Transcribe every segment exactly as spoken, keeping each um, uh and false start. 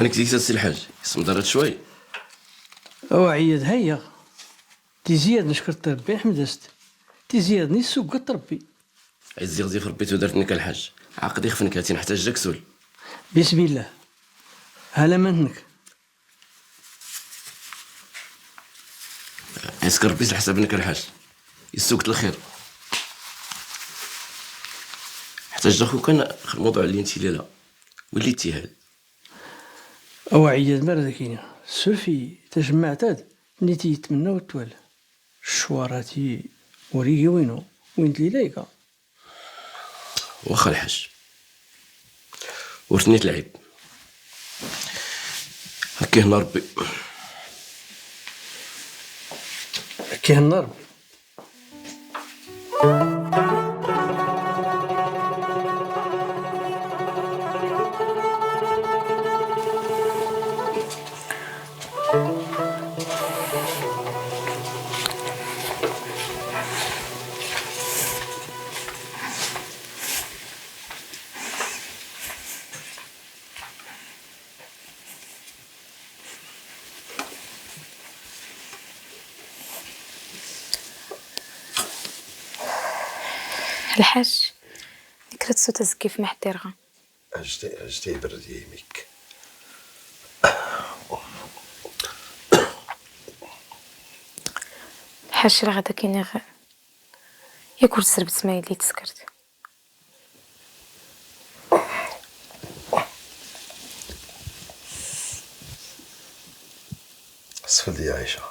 Nek zik s-, si Lḥaǧ, isem ḍarret cway. Awa ɛiyad, hayya. Tiziyad neckeṛ-t Ṛebbi, ḥmed-as-t. Tiziyad-nni sugget Ṛebbi. Ɛizziɣ zif Ṛebbi tudert-nek a Lḥaǧ. Ɛaqed ixef-nek, ha-t-in ḥtaǧ-ak sul. Bismillah. Ha laman-nek. Ɛisk Ṛebbi s leḥsab-nek a Lḥaǧ. Issugget lxir. Ḥtaǧ-ak kan x lmuḍuɛ lli n tilila. Win lli tihal. Awa ɛiyad, ma rad ak-iniɣ, suref-iyi, tajemmaɛt-ad nit i yetmenna utwal. Ccwar hati ur igi winu, win d lila iga. Waxa a Lḥaǧ. Ur tennit lɛib. Ad k-ihenna Ṛebbi. Ad k-ihenna Ṛebbi. Lḥaǧ, nekra tsuta zgif ma ḥdireɣ. Ǧdi, ǧdi, berdi imi-k. Lḥaǧ, la ɣad ak-iniɣ, yak ur tserbt ma yelli teskert. Sfeld ya Ɛica.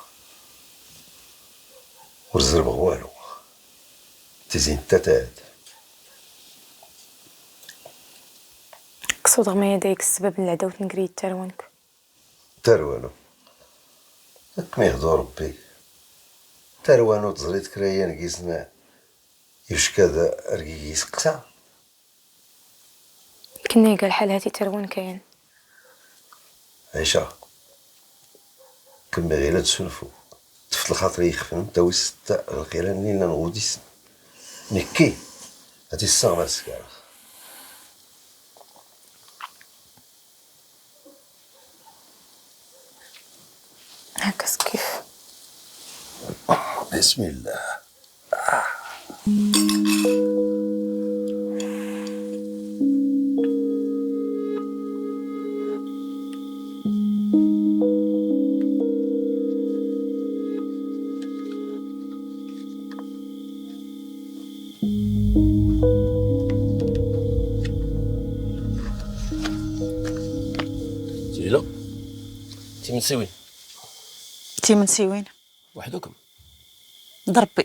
Ur zerbeɣ walu. Tizi n tatad. Qsudeɣ ma yad ayeg ssbab n leɛdawt n gri d tarwa-nnek. Tarwa-nu. Ad kem-ihdu Ṛebbi. Tarwa-nu teẓriḍ kra yan gis n ibecka d argigi iseqsa. Kenna iga lḥal hati tarwa-nnek kayan. Ɛica, kemmi ɣil ad tsunfu. Teft lxaṭer i yixfen, tawi setta lqira-nni llan ɣud-is. Nekki, ad t-isseɣ ma skaraɣ. هكا سكيف. بسم الله. Tilo. Timensiwin. Timensiwin. Weḥd-ukem. D Ṛebbi.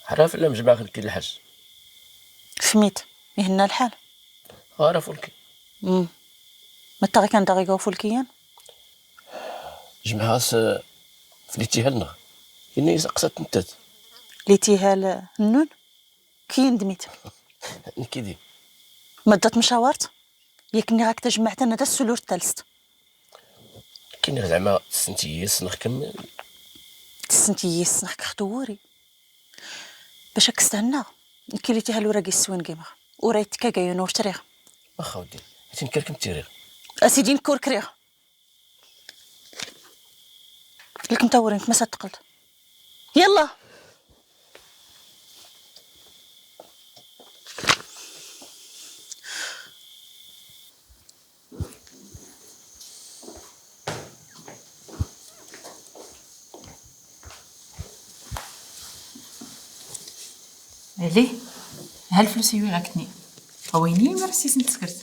Ɛraf la mjemɛeɣ nekki d Lḥaǧ. Fmit, ihenna lḥal. Ɣer afulki. Mm. Matta ɣikan daɣ iga ufulki yan? Jemɛeɣ-as, eh, f litihal-nneɣ. Yenna-yas aqsat nettat. Litihal, eh, nnun? Ki yendem-it? Nekki di. Ma ddat mcawart? Yak nniɣ-ak tajemmaɛt-a n ad as-sul ur ttalest. Nekki nniɣ zeɛma tessent-iyi, ssneɣ-kem. Tessent-iyi, ssneɣ-k x tewwuri. Bac ak-stennaɣ, nekki litihal ur ag-iswin gimeɣ. Ur ay tekka gayun ur triɣ. Ax a wdi, a tin kar kem tiriɣ. A sidi nekk ur kriɣ. Lkem tawuri-nnek ma sa teqqelt. Yalla! Ɛli, ha lflus i wiɣ akni. Awayni imar sis n tskert.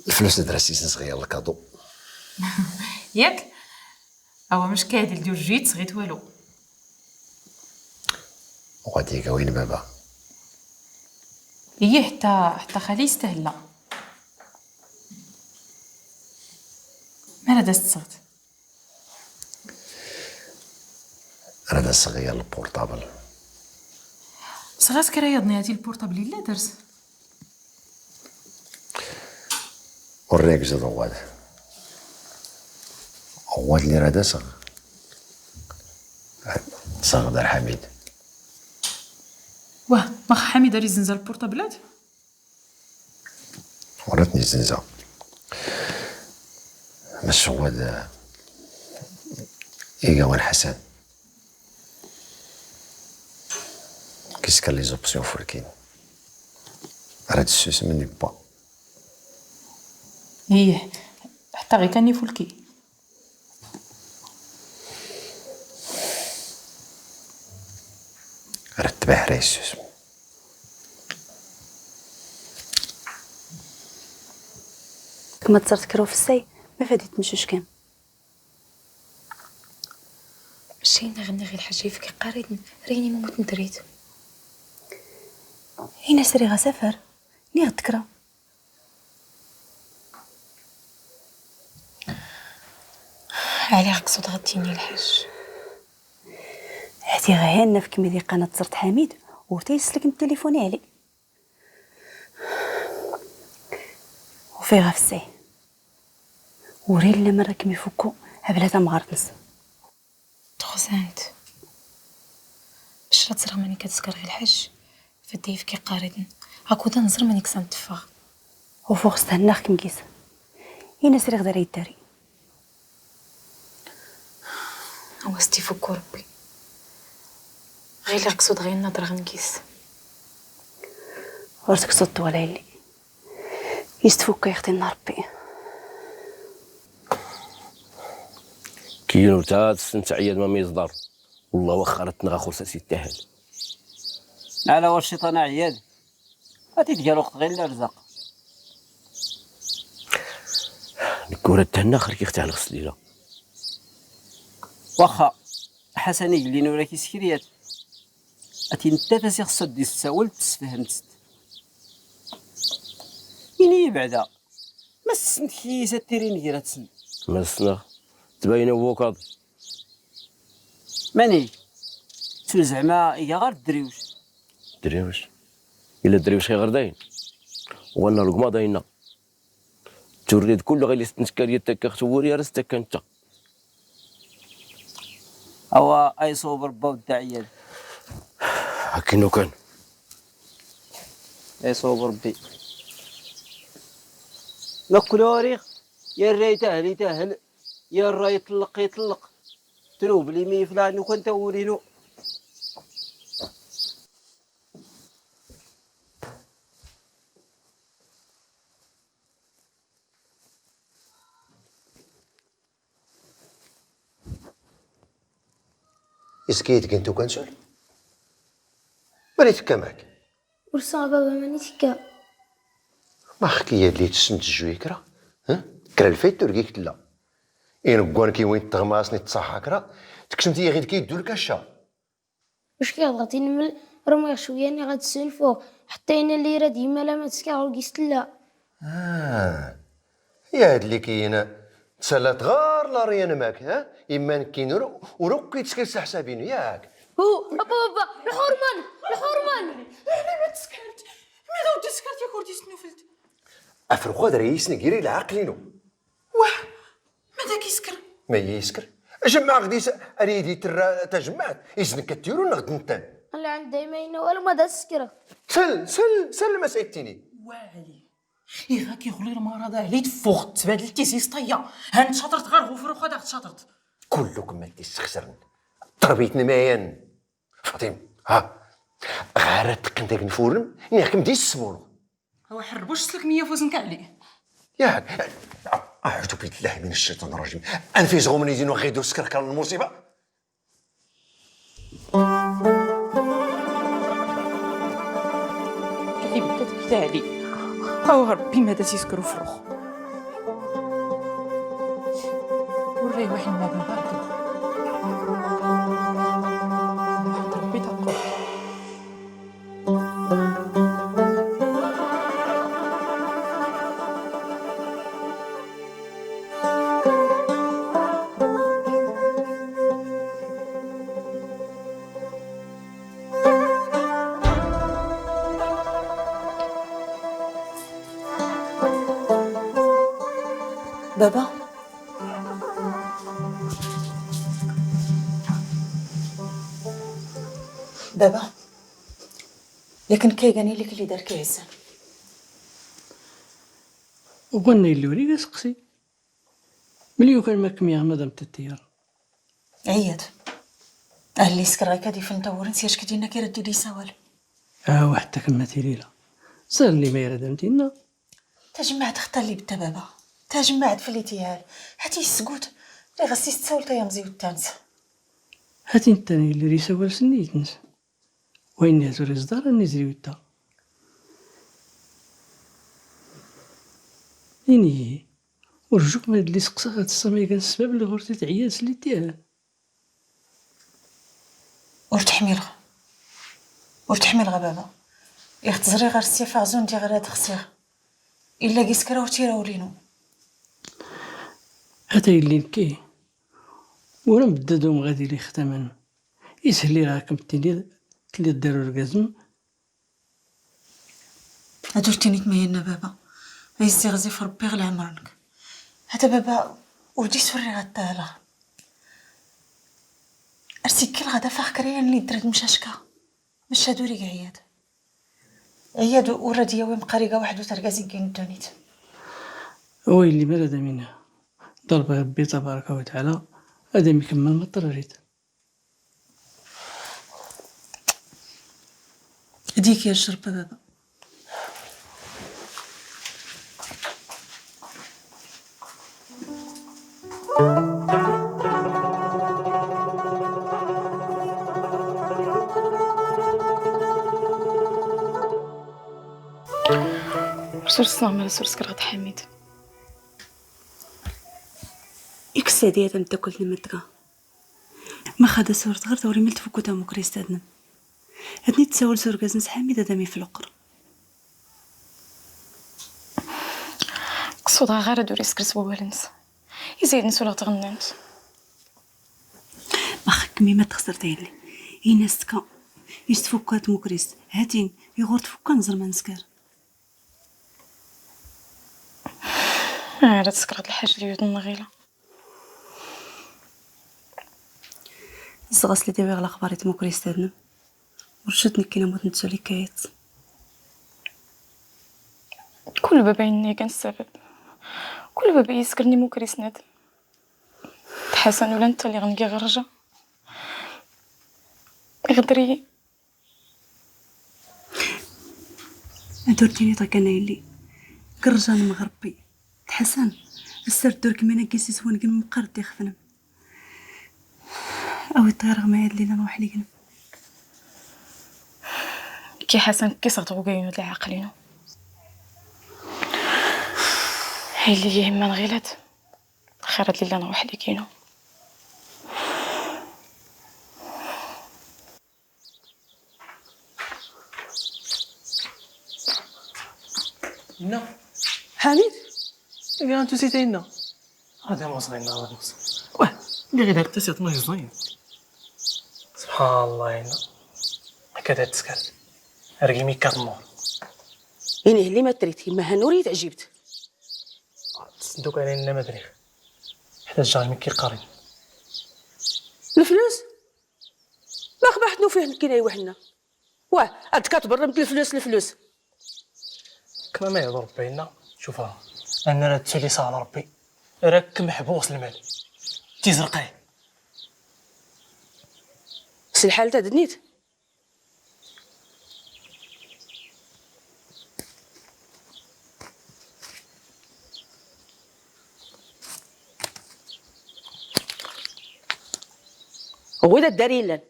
Lflus d rasis n sɣiya lkaḍu. Yak? Awa, mec kaɛdil d ur jit sɣit walu. Uɣad iga win baba. Ihi ḥtta, ḥtta xali yestahella. Ma rad as-tesɣt? Rad as-sɣiɣ lpurṭabl. Sɣas kra yaḍni ati lpurṭabl illa ders. Ur ragz d uɣwad. Uɣwad li rad asɣ. Sɣ d Ar Ḥamid. واه، واخا حميد راه يزنزل البورطابلات. وراتني الزنزة. ماشي هو هذا. إيكا وين حسن؟ كيسكر لي زوبسيون فولكين. راه تسوس مني با. ايه، حتى غير كان يفولكي. رتبه ريسوس. كما تصرت كرو في السي، ما فادت مشوش كان. مشينا غني غير الحاجة في كي قريت، ريني ما موت ندريت. هنا سري غسافر، ني غتكرا. علي غقصد غديني الحاج. هاتي غير هنا في كميدي قناة صرت حميد، وتيسلك من التليفون علي. وفي غفسي. وري لنا مرة كم يفكو، هبلة مغارتنس. تخزانت. شرط راه ماني كتسكر غير الحاج. فداي في كي قاريتن. هاكو دا نزر ماني كسان تفاغ. وفوق استهناخ كم كيس. هنا سريغ داري داري. هو ستي فكو ربي. غير اللي قصد غير النظر غنكيس. ورتك صدت ولا اللي. يستفك يا اختي النهار ربي. كيلو تا تسنت عياد ما ميزدار. والله واخا راه تنغا خصها سي تاهل. على واش شيطان عياد؟ غادي تجي الوقت غير الارزاق. نكورة تهنا خير كيختي على غسليلة. واخا حسن يقول لي نورا كي سكريات. اتي نتا تاسي خصو دي الساول تسفهمت. إني بعدا. ما سنت كيسا تيرين جيراتسن. ما سنغ. تباين أبوكاض. ماني؟ تو زعما يا غير الدريوش. دريوش؟ إلا دريوش غير داين. وانا رقما داينا. توريد كل غير استنتكارية تاكا ختوري راه استكنتا. أوا أي صوب ربا ود عياد. هاكي نو كان. أي صوب ربي. ناكلو ريخ. يا الرا يتأهل يتأهل، يا الرا يطلق يطلق. تروب لي مي فلان وكنت أورينو. إسكيت كنتو كنسول؟ ماني تكا معاك. ورسا بابا ماني تكا. ما خكي يا اللي تسنت جوي كرا، ها؟ كرا الفيت ترقيك تلا. إن قوان كي وين تغماس نتصحى كرا، تكشمت يا غير كي يدو الكاشا. واش كيهضر تينمل؟ رمي شويه ني غتسولفو، حتى انا اللي راه ديما لا ما تسكا غو قيست لا. اه. يا هاد اللي كاين تسالات غار لا ريان ماك، ها؟ اما نكين رو ورو كي تسكر حسابين ياك. هو ابا ابا الحرمان، الحرمان. انا ما تسكرت، ما لو تسكرت يا كردي سنوفلت. افرخو هاد ريسني كيري العقلينو. واه، ماذا كيسكر؟ ما يسكر. جمع غدي س-، اريدي ترى تجمعت. إذن كتيرو نغد نتان. لا عند دايما ينو، ولا ما دا سكر. سل، سل، سل ما سألتيني. واعلي. إيه غا كيغلي المرض علي تفوخت، تبادل تيسي سطيا. هانت شاطرت غير غفر وخا داك شاطرت. كلكم ما تيسخسرن. تربيتنا ماين. فاطمة، ها. غارت قندك نفورم، نيحكم دي السمور. هو حربوش سلك مية فوزن كعلي. ياك. أعوذ بالله من الشيطان الرجيم. أنا في زغوم نيزين وغيدو سكر كان المصيبة. كلي بدات كتالي. هاو ربي ما داس يسكرو فروخ. وري واحد ما بغاك. واحد ربي تقول. بابا. بابا. Yakan kay gani lik li dar kay iɛzzan. Ugan a yelli ur igi aseqsi. Mli yukan ma kem-yaɣ madam Tettiyaṛ. Ɛiyad. Ahli isker ɣa kad ifn tawwurt s yack dinna kira d-isawal. Awa ḥetta kem ma tili la. Ẓer li ma yara dam dinna. Tajmaɛt xta li bta baba. Tajmaɛt fli tiyal. Hati isgut. Li ɣas is tsawlt ay amzi uttans. Hati nttani li isawal s nniyt-ns. Wayen ur iẓḍar ad nizri wetta. Ini-yi, ur juk ma d li seqsaɣ ad tessam igan ssbab li ɣur-t i tɛeyya s littihan. Ur tḥmileɣ. Ur tḥmileɣ a baba. Iɣ tẓriɣ ar ssifaɣ zun diɣ rad xsiɣ. Illa gis kra ur tirawlinu. Ata yelli nekki, ur am bedda d umɣad ili xtaman. Ishel ira kem-tiniḍ tliḍ dar urgaz-m. Ad ur tinit ma yenna baba. Ay ziɣzif Rebbi ɣ leɛmer-nnek. Hata baba, ur d-isurriɣ ad t-aleɣ. Ar sikkil ɣad afeɣ kra yan li ddred mcacka. Mec ad ur ig Ɛiyad. Ɛiyad ur ad yawi mqariga waḥdu targaz igin ddunit. Wa yelli ma rad am-iniɣ. Ḍalbeɣ Rebbi tabaraka wa taɛala ad am-ikemmel ma ṭṭrarit. Dik ya ccreb a baba. Ur s-ur ssneɣ ma la s-ur skreɣ d Ḥamid. Ikkes Sɛdiya tameddakkelt n mtga. Ma xad as-ur tɣer tawri mel tfukku tamukrist adn. Ad nit tsawel s urgaz-ns Ḥamid ad am-ifluqer. Qsuḍ ɣer ad ur isker s wawal-ns. Izayed-ns ula ɣ tɣennant. Ma xekkem i ma txesret a yelli. Ini-as tka. Is tfukka tmukrist. Hatin, iɣur tfukka nẓer ma nsker. Ara tsekreḍ lḥaǧ li yudn nɣila. Zɣas li d-awiɣ laxbar i tmukrist adn. Ur cud nekkin amut nettu likayat. Kul baba yenna igan ssabab. Kul baba yeskren imukrisen adn. D Ḥasan ula netta liɣ ngi ɣerja. Iɣder-iyi. Ad ur tiniḍ akken a yelli. Gerrja n Mɣerbi. D Ḥasan, ass-a ar ddurkem inaggi s iswan gnem meqqar d ixefnem. Awi ṭṭireɣ ma yad lila nruḥ lignem. Ki Ḥasan kiseɣ tɣuga-inu d lɛaqel-inu. Yelli yihemman ɣilad. Xir ad lila nruḥ liginu. Inna. Ḥamid? Iga antu si tayinna. Ad imuẓ ɣinna, ad imuẓ. Wah, li ɣid ar tasiḍ ma yeẓẓayen. Subḥan Allah, inna. Akka d teskart. Ar gimi kkat mur. Ini li ma trit, imma han ur yi-teɛjibt. Tseddu kan inna ma driɣ. Ḥta jaɣ mi k-iqqarin. Leflus? Ma xbaḥ tnufih nekkin ay waḥna. Wah, ad katberremt leflus, leflus. Kma ma yehḍer Rebbi inna, cuf ha, anna ra tuli saɛla Rebbi, ra k-meḥbus lmal. Tizerqay. S lḥal ta d nit. Ɣwid ad dar yellan.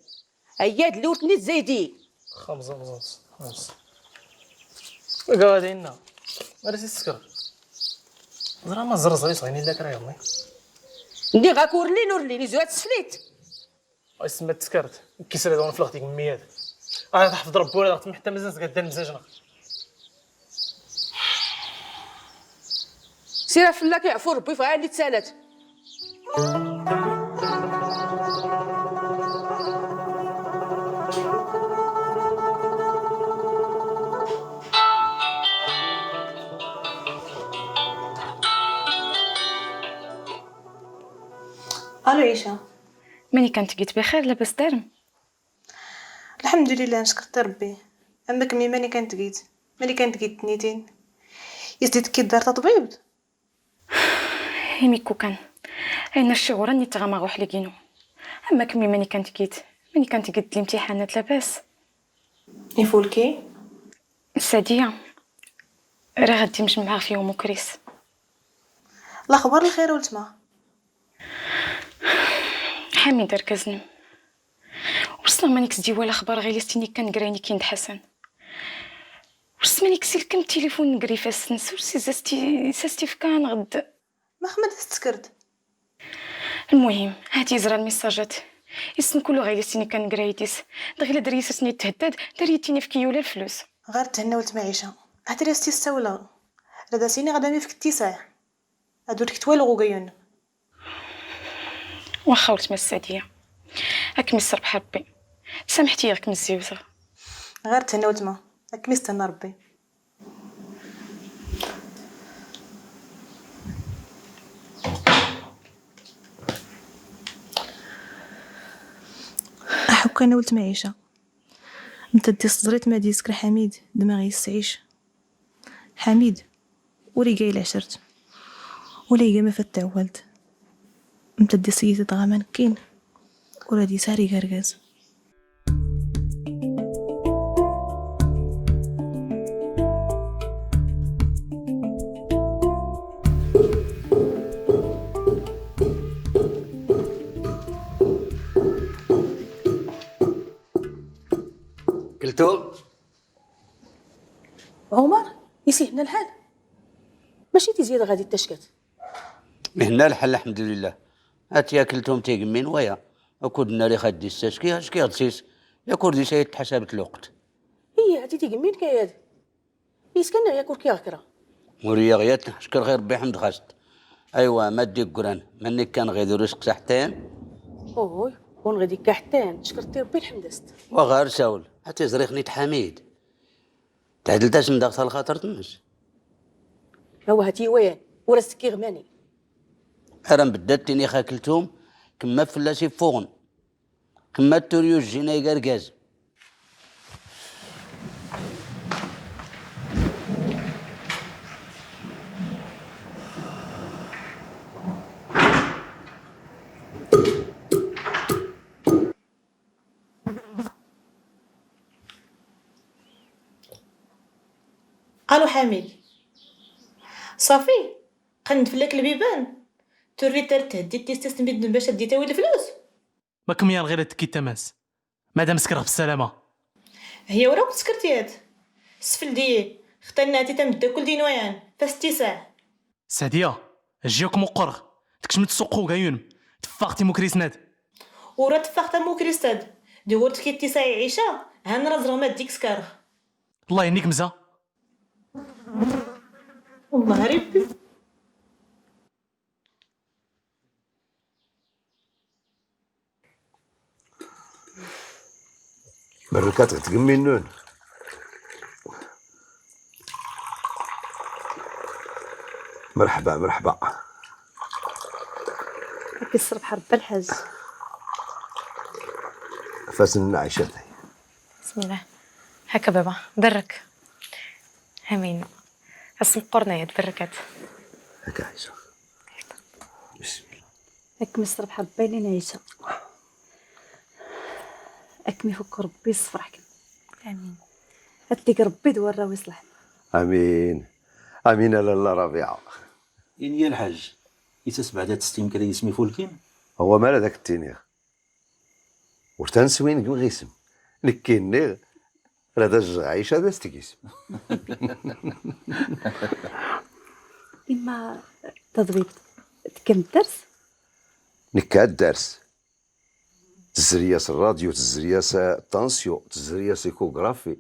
Ayyad lli ur ten-izzaydi. Xemẓ, xemẓ, xemẓ. Gadi inna. Mara s-isker. Ẓra ma ẓerẓer-is ɣin illa kra yaḍni. Nniɣ-ak ur llin, ur llin, izu ad tesflit. Ay semma teskart, kis la dawn flext ig mmiyad. Ay taḥfeḍ Rebbi ula d aɣ-tmeḥta mazal zgad dan mzajneɣ. Sira fell-ak iɛfu Rebbi, fɣa alli tsalat. Allo Aïcha. Mani kan tgit bxir, labas darem? Lḥemdulillah, ncekr Rebbi. Am kemmi mani kan tgit, mani kan tgit tnitin. Is di tkid dar taṭbibt? Imi kukan. Ayen aci ɣur-an nitɣama ɣ uḥlig-inu. Am kemmi mani kan tgit, mani kan tgit limtiḥanat labas? Ifulki? Sadiya, riɣ ad d-imjemɛeɣ f yiwen ukris. Laxbar lxir a weltma. Ḥamid argaz-nnem. Ur ssneɣ mani k-s-d-iwala axbar ɣilis tini kan ger ayen ikkin d Ḥasan. Ur ssneɣ mani k-s-ilkem tilifun ger ifassen-s, ur ssineɣ s as-t-, s as-t-ifka neɣ d. Max ma d as-teskert. Lmuhim, hat yeẓra lmissajat. Issen kul uɣilis tini kan ger ayt-is. Dɣi la dar yis-as-nni thedded, dar yittin ifki yula lflus. Ɣer thenna weltma Ɛica. Hat ad as-t-issawleɣ. Rad as-iniɣ ad am-ifk ttisaɛ. Ad ur k-twalɣ ugayun. Waxxa weltma Sadiya. Ad kem-isserbeḥ Rebbi. Samḥet-iyi ɣ kem-zziwzeɣ. Ɣer thenna weltma. Ad kem-istenna Rebbi. Aḥukkan a weltma Ɛica. Nta d-is teẓriḍ ma d-isker Ḥamid d ma ɣ-yesɛic. Ḥamid ur iga i lɛecrt, ula iga ma f at tɛewwalt. Nta d-is yid dɣa ma nekkin ur ad yesɛa ar igargaz. Keltum? Ɛumer, is ihenna lḥal? Maci tizya d ɣadi tackat. Ihenna lḥal, lḥemdulillah. Hat ya Keltum tigemmi n waya. Akud nna li xaddi s tacki, acki ɣ-d sis. Yak ur d isay tḥasabet lweqt. Iya, hati tigemmi n kayad. Is kan yak ur kiɣ kra. Ur yaɣ yat, cekr ɣir Rebbi ḥemd xast. Aywa, ma d-iggran, ma nekkan ɣid ur iseqsa ḥetta yan? Uhuy, ur nɣid ikka ḥetta yan, cekr ti Rebbi lḥemd-ast. Wa ɣar sawel, ad tiẓri xnit Ḥamid. Tɛedl-as-n daɣ talxaṭert-nnes. Awa, hati wayan, ur as-tekkiɣ mani. Ara nbedda ad tini xa Keltum, kemma fell-as iffuɣen. Kemma d tur yujjin ay gargaz. Allo Ḥamid. Ṣafi? Qqnen-d fell-ak lbiban? Turrit ar theddid tis tis n medden bac ad d-tawi leflus? Ma kem-yalɣi la tekkit tama-s. Madam skerɣ f ssalama. Hiya ur akk teskert yat. Sfeldi, xtanna ti tameddakkelt-inu yan, fas tisaɛ. Sadiya, jjiɣ-k muqqreɣ. Tkecmet ssuq ugayun. Teffeɣ timukrisnad. Ur ad teffeɣ tamukristad. Di ur tkit tisaɛ i Ɛica, han ra ẓreɣ ma ddik skarɣ. Allah yennik mza. Allah ribbi. Berkat ɣ tgemmi-nnun. Merḥba, merḥba. Ad k-isserbeḥ Rebbi a lḥaǧ. Fasen n Ɛica tay. Bismillah. Haka baba, berrek. Amin. Ass meqqren ay at berrek at. Haka Ɛica. Bismillah. Ad kem-isserbeḥ Rebbi a lli n Ɛica. Ad kem-ifuk Rebbi s tefraḥ kan. Amin. Ad tig Rebbi d warraw iṣleḥen. Amin. Amin a lalla Rabiɛa. Ini a lḥaǧ, i tasbeɛd ad testim kra yisem ifulkin? Huwa ma ara d ak-ttiniɣ. Ur tanswin deg iɣisem. Nekki nniɣ, rad ajjeɣ Ɛica d as-tgisem. Imma taḍbibt, tekkam dders? Nekka dders. Tezri-yas rradyu, tezri-yas tansyu, tezri-yas échographie.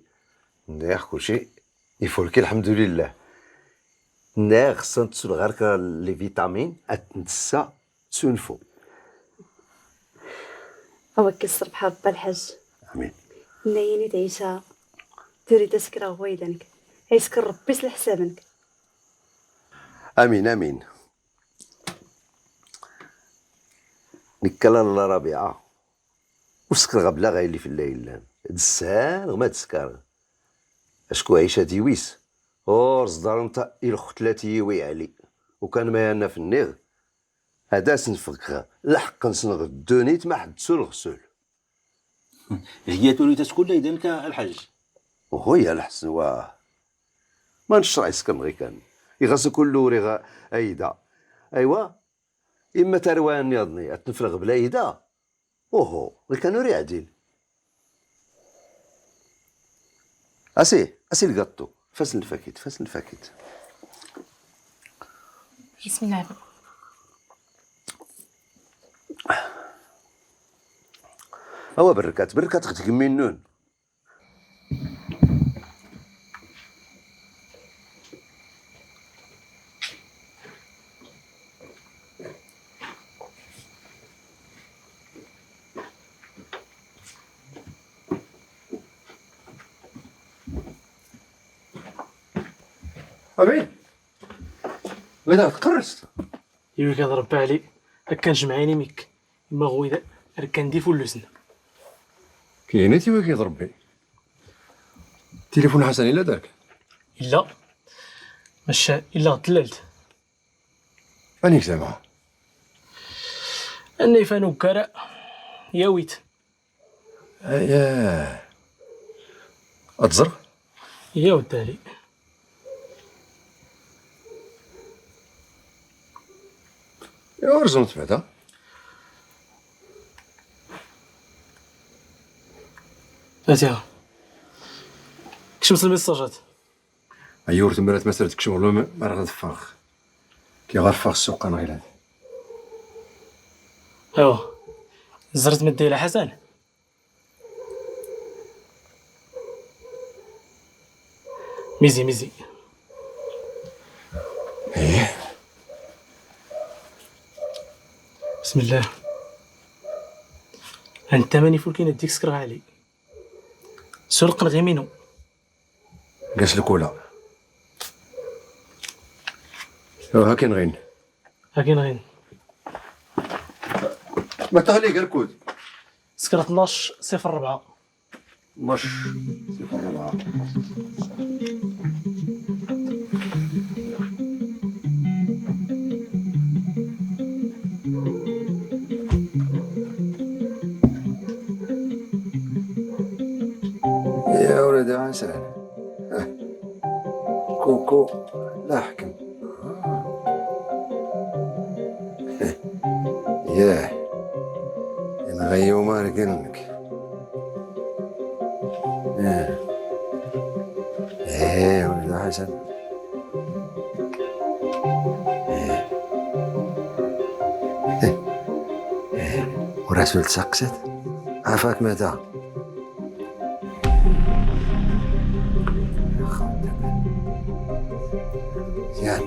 Nniɣ kulci ifulki, lḥemdulillah. Nniɣ xsan tsulɣ ɣer kra les vitamines, ad tnessa. Sunfu. Awak isserbeḥ Rebbi a lḥaǧ. Amin. Nna-yi-d Ɛica, turid-as kra ɣ wayda-nnek. Ad isker Rebbi s leḥsab-nnek. Amin, amin. Nekk a lalla Rabiɛa. Ur sekreɣ abla ɣ ayen fell-a yellan. D sshan ɣ ma d-skarɣ. Acku ɛica d iwis, ur ẓḍarent i lxetlat i yiwi Ɛli. Ukan ma yerna fenniɣ, ad asen-fkeɣ lḥeqq-nsen ɣ ddunit ma ḥeddsu lexsul. Hiya turit-as kullay d nekk, a lḥaǧ. Uhuya lḥes, wah. Ma necreɛ iskem ɣi kan. Iɣas kullu uriɣ ayda. Aywa, imma tarwa nniḍni ad tnefleɣ bla ayda. Uhu, ɣi kan ur iɛdil. Asi, asi lgaṭu. Fas n lfakit, fas n lfakit. Bismillah. Awa berkat, berkat ɣ tgemmi nnun. Amin. Wida tqerrest. Iwik ad Rebbi Ɛli, akka njemɛin imik, imma ɣwid rkan di fullusn. Kiyini tiwik ad Rebbi. Tilifun Ḥasan illa dark? Illa. Maca illa ɣ tlalt. Anik zama? Anna ifan ukkara, yawit. Aya. Ad ẓreɣ? Yaw ddali. Ur ẓumt bada. Atiya. Kcem s lmessajat. Ayyur, ur temmar ad tmasar tkecmeḍ ma, ma ara ɣ-teffɣeɣ. Ki ɣer ffeɣ ssuq, neɣ ilad. Awa. Ẓret ma dda ila Ḥasan? Mizi, mizi. Ih. Bismillah. Anta mani fulkin ad dik skreɣ Ɛli. Sulqen ɣiminu. Gas lkula. Aw, hakin ɣin. Hakin ɣin. Ma taɣli gar kud? Skreɣ tnac sifr rebɛa. Tnac sifr rebɛa. يا ولد عسل. كوكو لا حكم. ياه. انا غيوم ارقنك. اه. ايه، ولد حسن. ايه. ايه. ايه. ورسول تسقست. عافاك متى؟ يا خالتك. زين.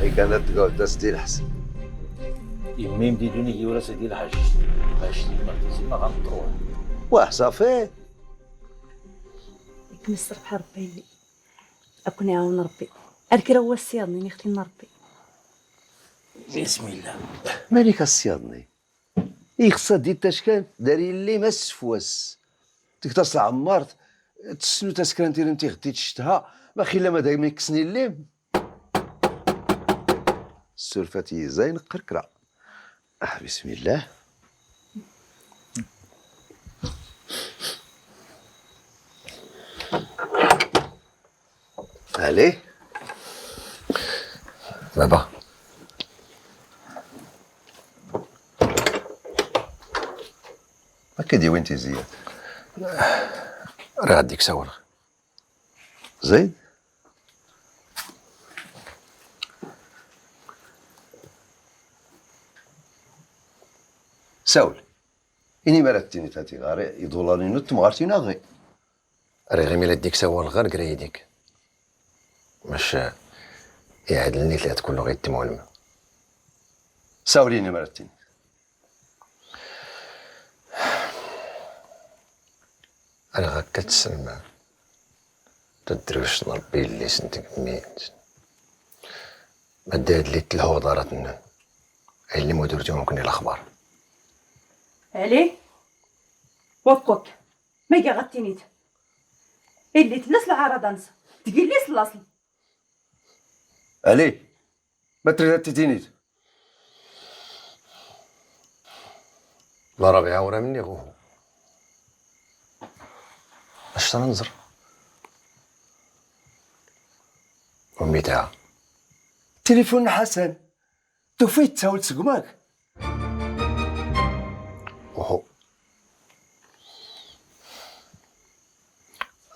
Ɣikan ad tgawd as di lḥes. Yemma-m di ddunit yura-s di lḥaǧ. Bac di lmert zima ɣanṭruḥ. Wah, ṣafi. Ad kem-isserbeḥ Rebbi a yelli. Ad ken-iɛawen Rebbi. Ar kra n wass yaḍnin, ixtin n Rebbi. Bismillah. Malik a ssiyaḍ-nni? Ixṣa di tackant, dar yelli-m ass f wass. Tek taṣɛemmart, tessnu taskra n tirint iɣ tiɣ tectha, ma xilla ma d am ikksen illi-m. Ssurfat yizay n qerkra. Ah, bismillah. Allez. Baba. Akka d-yewwin tiziyat. Rad dik sawal. Zayd? Sawl. Ini mi ara d-tiniḍ a tiɣari iḍulan-inu d temɣart-inu aɣi. Riɣ imi la dik sawal ɣer gra yid-ik. Mac, eh, iɛedlen i tlat kullu ɣi ttemɣulem. Sawl ini mi ara d-tiniḍ. Aniɣ akka tselmam tadrewct n Ṛebbi yelli-s n tgemmi-ns. Ma d-, ad llit lhuḍarat-nnun. Ay lli mudur tumkni lexbar. Ali, waqq waqq. Ma giɣ ad tinit. Illi tella s lɛaraḍa-ns. Tgilli s laṣel. Ali, ma trid ad t-tinid. La Rabiɛa ur am-nniɣ uhu. Acu ara nẓer? Ummi ta. Tilifun n Ḥasan. Tufi yettawel seg umak. Uhu.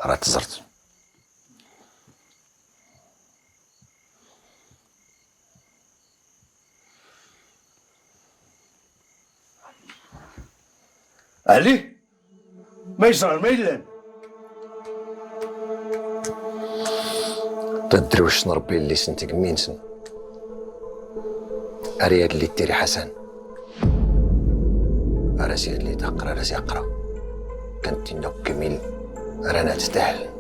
Ara tẓert. Ali, ma yeẓran ma yellan. Tadrewct n Ṛebbi yelli-s n tgemmi-nsen. Ar yadli tiri Ḥasan. Ar as yadli taqra, ar as yaqra. Kan tin akk kmil ara nat tahel.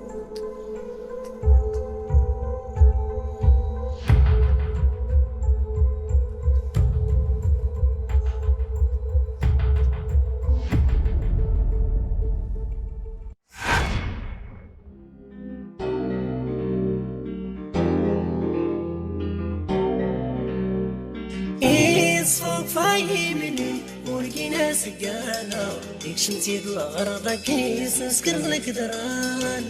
Iṣfayimni ur gin asgana, ikcem-tt-id lɣerḍ akin s nsker n lekdran.